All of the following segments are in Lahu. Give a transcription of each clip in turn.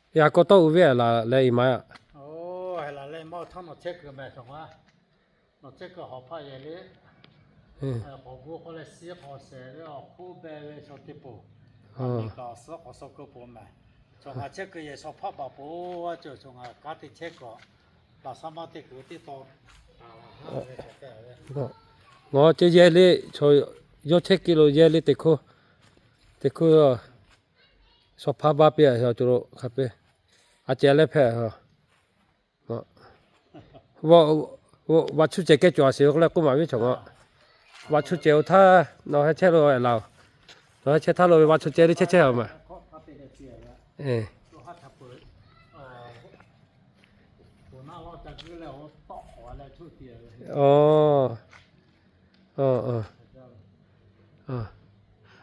Yaꞈ k'aw tawˇ uiˍ ve laˬ leh i ma. Ngaˬ hui ce yehˇ le, chaw yawˇ chehˇ kiˇ lo yehˇ le teˇ hkuˇ, teˇ hkuˇ, shaw hpaˇ baˇ piˇ a, cawˬ lo hk'a piˇ. A ceh leh hpehꞈ. Vaꞈ chuˇ cehˬ kehˉ cawˬ a shiˍ k'oˆ leh k'oˆ maˍ ve chaw ngaˬ. Vaꞈ chuˇ cehˬ oˬ htaˇ nawˬ heh chehˇ lo laˬ oˬ. Nawˬ heh chehˇ htaˇ lo ve vaꞈ chuˇ cehˬ le chehˇ chehˇ a ma.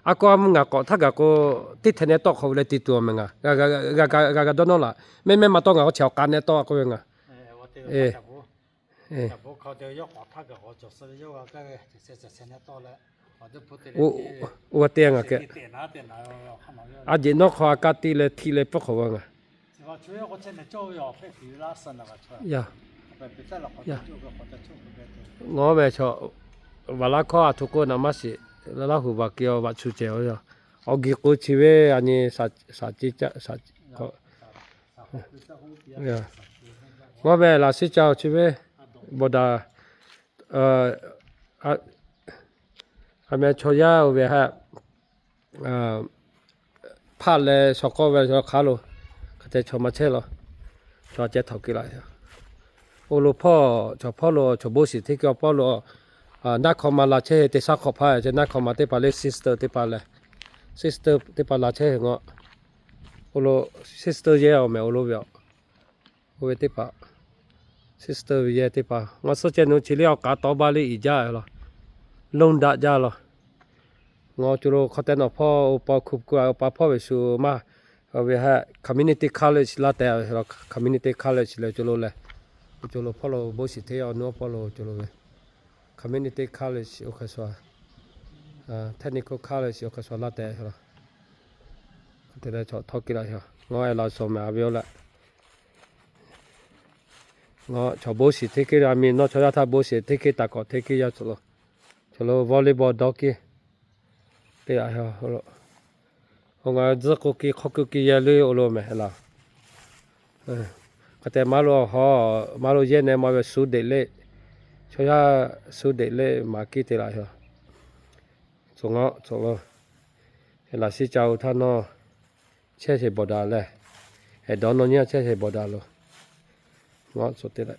A kawˇ a mvuhˇ ngaˬ k'awꞈ htaˇ gaˬ k'o, teˇ htehꞈ neh tawˆ hk'awꞈ ve leh te tuˬ awˬ meh ngaˬ. G'a gaˬ dawˇ nawˇ laˬ. Mehˇ mehˇ ma tawˇ ngaˬ k'o chehˬ awˬ k'a neh tawˆ k'oˆ ve ngaˬ. Oˇ g'a te ngaˬ keh. A jeꞈ nawˉ hk'aw a ka te leh htiˆ leh pfuhˇ hk'awꞈ g'a ngaˬ. Ngaˬ meh chaw, vaˍ laˇ hkawˇ a htoꞈ k'oˆ naˍ maˇ shiˍ. Laˇ huˍ vaˬ keh a vaꞈ chuˇ cehˬ a, awˬ giˬ k'o chi ve a nyi, ngaˬ meh laꞈ shiˉ ca oˬ chi ve, bawˬ daꞈ, a meh chaw yaˇ oˇ ve haꞈ hpaˆ leh shawˍ k'awˇ ve hk'a lo, hk'a te chaw ma chehˇ la, chaw ceh htaꞈ keu laˬ. Oˇ lo hpawˇ chaw hpawˇ lo chaw bon shiˍ hteˇ keu awˬ pawˇ lo, naˆ hkaw ma la chehˇ te shaˉ hk'awꞈ hpaˇ ce naˆ hkaw ma teˇ hpaˍ leh sister teˇ hpaˍ leh, sister teˇ hpaˍ la chehˇ ngaˬ. Oˇ lo sister yehˇ awˬ meh oˇ lo ve a. Oˇ ve teˇ hpaˍ, sister ve yehˇ teˇ hpaˍ ngaˬ suhˉ ceh nu chi liˇ awˬ k'a tawˇ baˇ liˇ iˍ jaˇ la, lonˉ daꞈ jaˇ la. Ngaˬ co lo hk'aw teh nawˬ hpawˇ oˇ pa hkuˇ ku a pa hpawˇ ve shu maˇ, ve haꞈ community college laˇ tehꞈ, community college leh co lo leh, co lo hpawˇ lo bon shiˍ hteˇ awˬ nu awˬ pawˇ lo co lo ve community college oˇ hk'e shu a, technical college oˇ hk'e shu a laˇ tehꞈ la. Hk'e te leh chaw htawˇ keu laˬ a, ngaˬ e la shaw meh a ve oˇ leh, ngaˬ chaw bon shiˍ hteˇ keu a mi nawˬ chaw yaˇ htaˇ bon shiˍ hteˇ keu taˍ kawꞈ hteˇ keu yaˇ cawˬ lo, cawˬ lo volleyball dawˇ keu te a. Ngaˬ tzuhˇ k'oˆ keu hk'aw keu keu yehˇ le oˇ lo meh la. Hk'e te maˇ lo a haw, maˇ lo yehˇ neh ma ve suˉ deꞈ le, chaw yaˇ suˉ deꞈ le maˍ keu te laˬ a. Tcuh ngaˬ tcuh lo, laꞈ shiˉ ca oˬ htaˇ nawˇ chehˇ sheˍ bawˬ daꞈ leh, eˬ dawˇ nawˇ nyi chehˇ sheˍ bawˬ daꞈ lo. Ngaˬ tcuh te leh,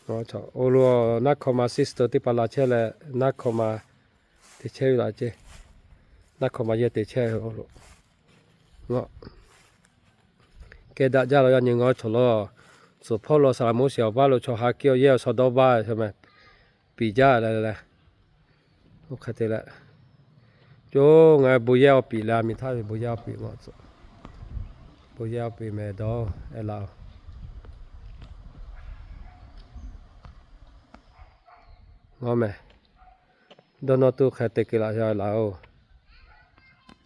oˇ lo naˆ hkaw ma sister teˇ hpaˍ la chehˇ leh naˆ hkaw ma te chehˇ ve laꞈ ce, naˆ hkaw ma yehˇ te chehˇ lo. Ngaˬ kehˬ daꞈ jaˇ la yaˇ nyi ngaˬ chaw lo, tcuhˬ hpawˇ lo saˍ laꞈ moˍ shiˍ awˬ vaˇ lo chaw ha keu yehˇ awˬ shaw dawˇ baˇ meh, piˍ jaˇ leh leh, oˇ hk'e te leh, co ngaˬ bon yehˇ awˬ piˍ leh a miˬ htaˇ ve bon yehˇ awˬ piˍ ngaˬ tcuh, bon yehˇ awˬ piˍ meh dawˇ e laˬ oˬ. Ngaˬ meh dawˇ nawˇ tuˬ hk'e te keu laˬ a laˬ oˬ.